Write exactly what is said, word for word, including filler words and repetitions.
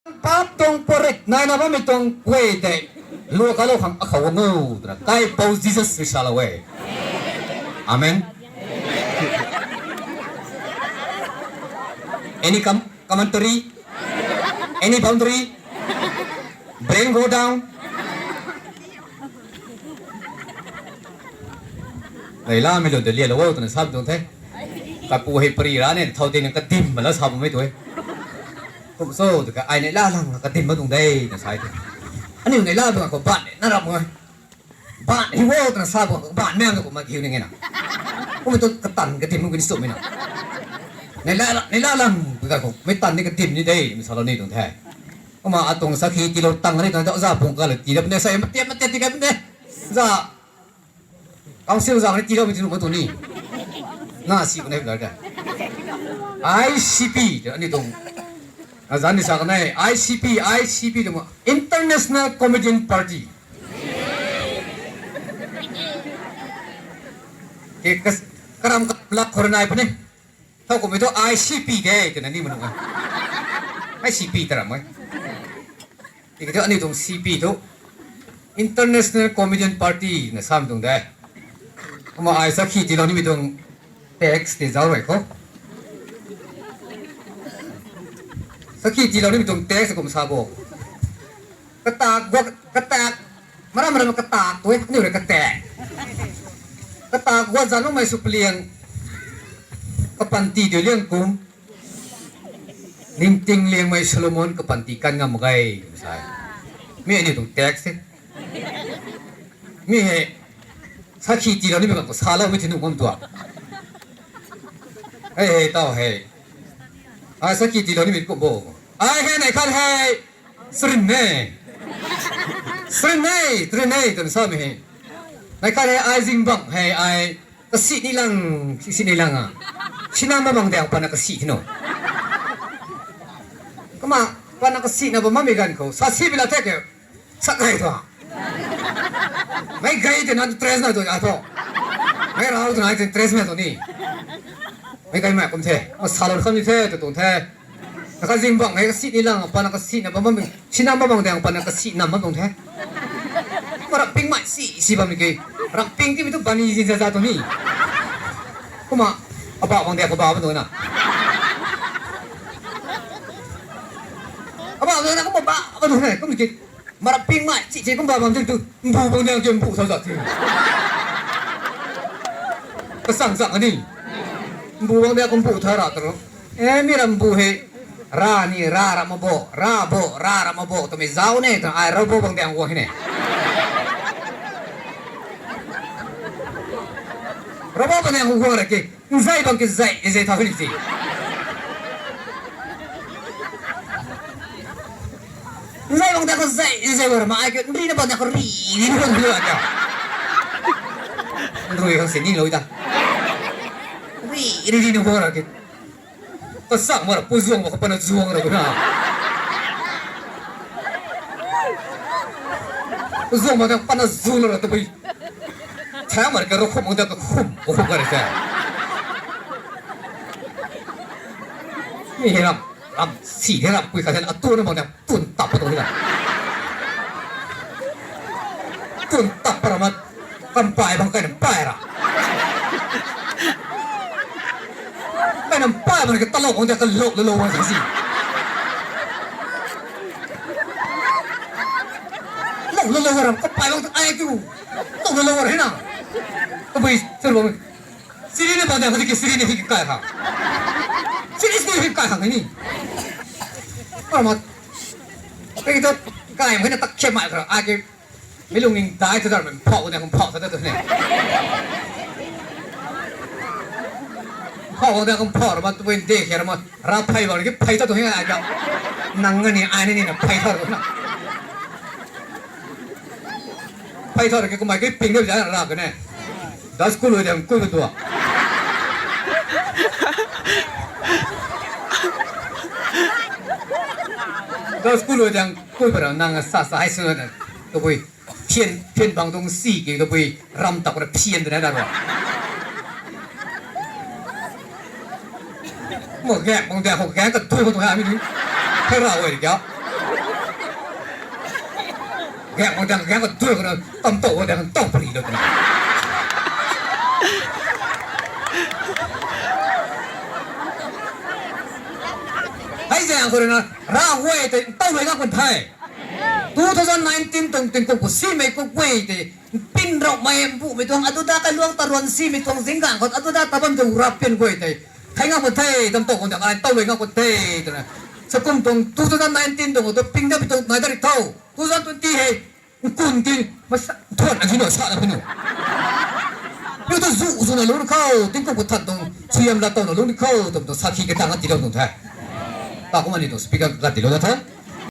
Paap tuang parit naina bammei tuang kuay tei lua kalou khang akhou o twna kaipouc Jesus rui salou e. Amen. Any com-, commentary? Any boundary? Brain go down? Neihlamei lun ta lialou o twna sa tuang the. Kapu hei pari ra ne, thau tei na kadim ma la sa bammei tu e. Kum so tu ka ai neihla lang kadim ma tuang de na sa e tu. Aniu neihla tuang khou ban na ram e. Ban hi o twna sa bu ban mei na kum ma hiu ning e na. Kum tu katan kadim kum ni sumei na. Neihla, neihla lang tu ka khou mei tan ni kadim ni de, mi salou ni tuang the. Kumna atuang sakhi tiilou tang ni tuang za pung ka le tii da pun de, sa matiat matiat tii kai pun de. Za council zang ni tiilou mi tii nu ma tuang ni. Na si ko ne lar ka. I C P, aniu tuang. Azan ni sa kanei, I C P, I C P tuang International Comedian Party. Ke kas-, karam ka lak khou nai puni. Thau kummei thu I C P de twna ni manu e. I C P taram e. Tiki thu aniu tuang C P thu International Comedian Party na sam tuang de. Kumna ai sakhi tiilou nimei tuang text tei zauc rui khou. Sakhi tiilou nimei tuang text kum sa bo. Katak gua, katak, maram maram katak tu e, aniu rui katak. Katak gua zanloumei sw paliang, kapanty diu liang kum. Ningting liangmei Solomon kapanty kan ngam mak ge, sa e. Mi aniu tuang text e. Mi hei, sakhi tiilou nimei khang khou saloumei thei nuh bam tuang. Hei hei tau hei. Ai sakhi tiilou nimei kum bo. Ai hei neih khat hei. Srin e. Srin e, trin e twna samei hei. Neih khat hei ai zingbangc hei ai kasi ni lang, si, si ni lang a. Sinam bam bang diang pana kasi thei nu. Kumna, pana kasina bam bammei ganv khou sa si bi la the ke. Sak hei thu. Mei gay twna dress na tu a thu. Mei rau twna dress mei tu ni. Mei gaymei kum the. Ma salou kham ni the, tu tuang the. Na kazingbangc hei kasi ni lang, pana kasina bam bam, sinam bam bang diang pana kasi nam bam tuang the. Ma ram ping mei si, si bam ni ke. Ram ping timei tu bani zin za za tu ni. Kumna, abah bang diang khou ba bam tu na. Abah bang diang khou ba, ba tu he, kum ni ke. Ma ram ping mei si, si kum ba bam tu tu. Mbu bang diang ke mbu thau za ti. Kasang zang ni. Mbu bang diang kum bu thau ra tu. E, mi ram bu hei. Ra ni, ra ram bo, ra bo, ra ram bo twmei zauc ne, twna ai rabo bang diang guang hei ne. Rabo bang diang guang ra ke, nzei bang ke zei, zei thau hei ni si. Nzei bang diang khou zei, zei war ma ai ke, nri na bang diang khou ri, ri na bang diang khou. Nrui khang si ni lou ta. Ri, ri, ri na guang ra ke. Kasak ma ra pu zuang ma khou pana zuang ra kuna. Pu zuang ma khou pana zuang ra tabui. Thang ma ra ka ru khum ma khou ka khum, ka khum ka ra sa. Ni hei ram, ram si hei ram pui kha sa atu na ma khou tun tap pa tu ni la. Tun tap pa ra ma, kampai bang kai nam pai ra. Kai nam pai bang ka talou khang ta ka lou, lou, lou bang si. Lou, lou, lou ram kampai bang ai tu. Lou, lou, lou hei na. Ka bui, sir bang. Siri ni bang da, kati ki siri ni hei kai ha. Siri ni hei kai ha ni. Amat. Kei tu kai ma na tak khe mai kra. Ake. Mi lung ning dai tu dar men phau da kum phau ta tu ne. Phau da kum phau ra ma tu bui de khe ra ma. Ra phai bang ki phai ta tu hei ai ka. Nang ni ai ni na phai ta tu na. Phai thau ra ke kumna ke ping de ja ra ka ne. Da school lui diang kui ba tua. Da school lui diang kui ba ra nang sa sa hei sw na. Tabui. Phian, phian bang tuang si ke tabui. Ram tak ra phian de na da ra. Mo gak bang diang khou gak ka tui khou tu ha mi ni. Hei ra wei kya. Kaeng khou daeng, kaeng khou dui khou na, tam tow khou daeng, tow pari lou twna. Hei zaeng khou rui na, Ravguay tei tow lei ngak kun the. Two thousand nineteen tuang tingkum khou simei khou guay tei, pin raumei, mbumei tuang, adu da kailuang taruan simei tuang zinggang khou, adu da ta bam tuang rap pian guay tei, thei ngak kun the, tam tow khou daeng, ai tow lei ngak kun the, twna. Sakum tuang two thousand nineteen tuang khou tu ping da pi tuang nai da ri tho. Two thousand twenty hei, nkun tin, masa, thuan a zino sa na pinu. Yu tu zu zu na lung khou, tingkum khou than tuang, suyam la tow na lung khou, tam tuang sakhi katang na tilou tuang the. Ta kumna ni tuang speaker la tilou na the.